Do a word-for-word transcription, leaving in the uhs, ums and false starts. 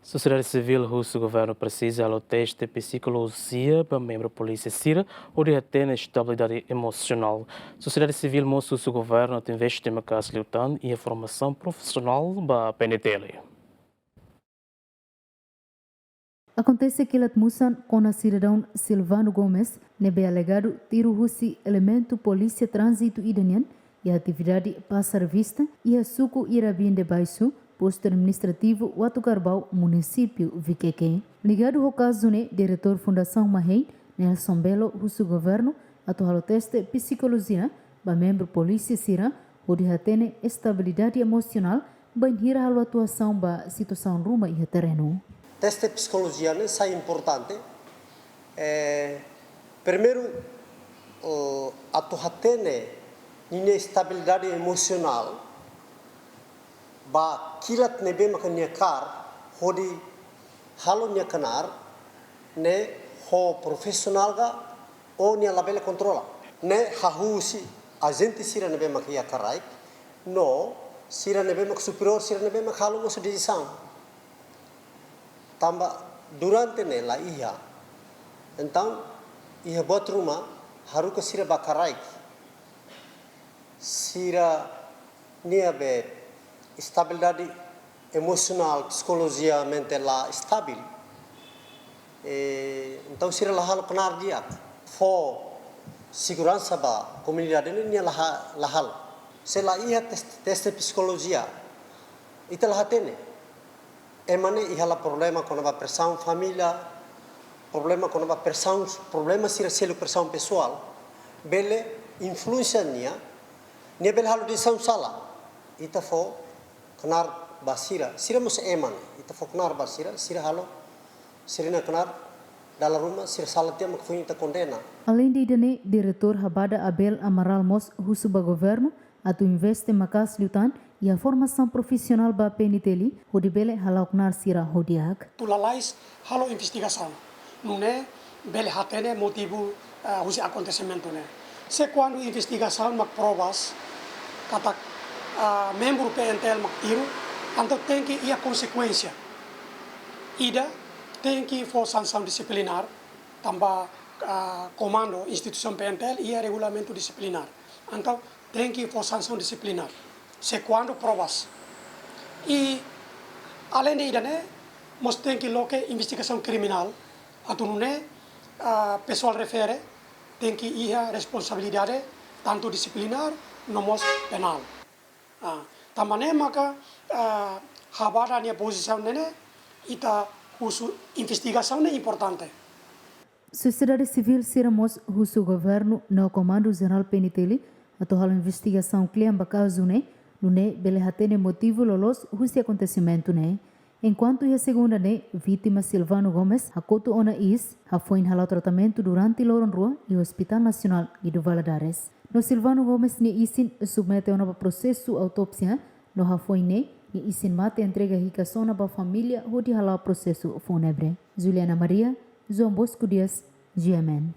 Sosiedade sivíl husu governu presiza halo teste psikolojia ba membru polísia sira hodi hatene estabilidade emosionál. Sosiedade sivíl mós husu governu atu investe maka'as liután iha formasaun profisionál ba P N T L. Akontese kilat musan kona sidadaun Silvano Gomes ne'ebé alegadu tiru husi elementu Polísia Tránzitu ida nian iha atividade pasa revista iha suku Irabinde Baixo, postu administrativu Uatu Karbau, munisípiu Viqueque. Ligadu ho kazu ne'e, diretór Fundasaun Mahein, Nelson Belo, husu governu atu halo teste psikolojia ba membru polísia sira hodi hatene estabilidade emosionál bainhira halo atuasaun ba situasaun ruma iha terrenu. Teste psikolojia ne'e sai importante. Eh, primeiru, eh, atu hatene ninia estabilidade emosionál ba kilat ne'ebé maka nia kaer hodi halo nia knaar ne'e ho profisionál ka ou nia labele kontrola. Ne'e hahú husi ajente sira ne'ebé maka iha karaik, no sira ne'ebé maka superiór, sira ne'ebé maka halo mós desizaun. Tanba durante ne'e la iha. Entaun, iha buat ruma, haruka sira ba karaik. Sira-nia be estabilidade emosionál, psikolojiamente la estabil. Eh, entaun sira la halo knaar di'ak. Fó seguransa ba komunidade ne'e nia la ha-, la halo. Se la iha tes-, teste psikolojia, ita la hatene. Ema ne'e iha la problema kona-ba presaun família, problema kona-ba presaun, problema sira seluk, presaun pesoál. Bele influénsia nia, nia bele halo desizaun sala. Ita fó knaar ba sira, sira mós ema ne'e. Ita fó knaar ba sira, sira halo sira-nia knaar, dala ruma sira sala tiha mak foin ita kondena. Aleinde ida-ne'e, diretór Habada Abel Amaral mós husu ba governu atu investe maka'as liután iha formasaun profisionál ba P N T L hodi bele hala'o knaar sira ho di'ak. Atu lalais halo investigasaun. Nune'e bele hatene motivu, ah, husi akontesimentu ne'e. Se kuandu investigasaun mak provas katak, ah, membru P N T L mak tiru, entaun tenke iha konsekuénsia. Ida, tenke fó sansaun disiplinár, tanba, ah, komandu instituisaun P N T L iha regulamentu disiplinár. Entaun, tenke fó sansaun disiplinár. Se kuandu provas. I aleinde ida-ne'e, mós tenke loke investigasaun kriminál, atu nune'e, ah, pesoál refere tenke iha responsabilidade tantu disiplinár no mós penál. Ah, tanba ne'e maka, ah, Habada nia pozisaun ne'e ne'e, ita husu investigasaun ne'e importante. Sosiedade sivíl sira mós husu governu no Komandu Jerál P N T L atu halo investigasaun kle'an ba kazu ne'e, nune'e bele hatene motivu loloos husi akontesimentu ne'e. Enkuantu iha segunda ne'e, vítima Silvano Gomes hakotu ona iis, hafoin hala'o tratamentu durante loron rua iha Hospital Nasionál Guido Valadares. No Silvano Gomes nia isin submete ona ba prosesu autópsia, no hafoin ne'e, nia isin mate entrega hikas ona ba família hodi hala'o prosesu fúnebre. Juliana Maria, João Bosco Dias, G M N.